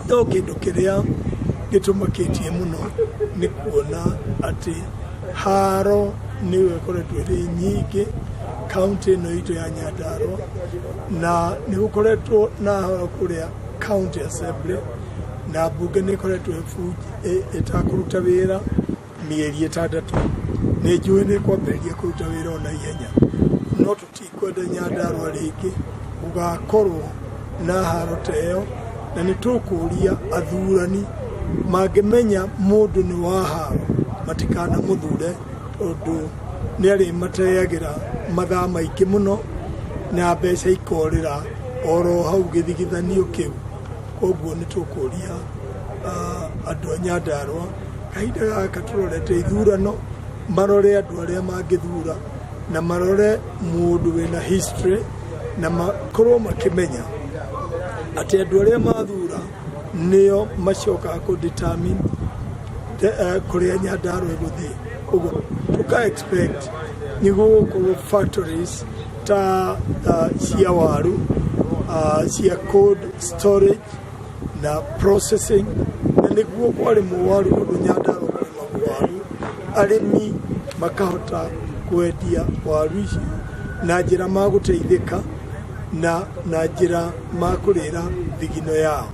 No kĩndũ kĩrĩa gĩtũmakĩtie mũno nĩ kuona atĩ haro nĩyo ĩkoretwo ĩrĩ nyingĩ kaũntĩ ĩno itũ ya Nyandarua, na nĩ gũkoretwo na haro kũrĩa county assembly, na mbunge nĩ ĩkoretwo ĩtakũruta wĩra mĩeri 6. Nĩ njũĩ nĩ ĩkwambĩrĩria kũruta wĩra o na ihenya, no tũtikwenda Nyandarua rĩngĩ gũgakorwo na haro ta ĩyo, na nĩ tũkũria athurani mangĩmenya mũndũ nĩ wa haro matikanamũthure, tondũ nĩ arĩmateagĩra mathaa maingĩ mũno na mbeca ikorĩra oro hau gĩthigithanio kĩu. Koguo nĩ tũkũria andũ a Nyandarua kahinda gaka tũrorete ithurano marore andũ arĩa mangĩthura na marore mũndũ wĩna history, na makorwo makĩmenya atĩ andũ arĩa mathura nĩo macokaga kũ determine kũrĩa Nyandarua ĩgũthiĩ. Ũguo tũka expect nĩ gũgũkorwo factories ta cia waru, cia cold storage na processing, na nĩguo kwarĩmwo waru, tondũ Nyandarua kũrĩmagwo waru, arĩmi makahota kwendia waru icio na njĩra magũteithĩka na njĩra makũrĩra thigino yao.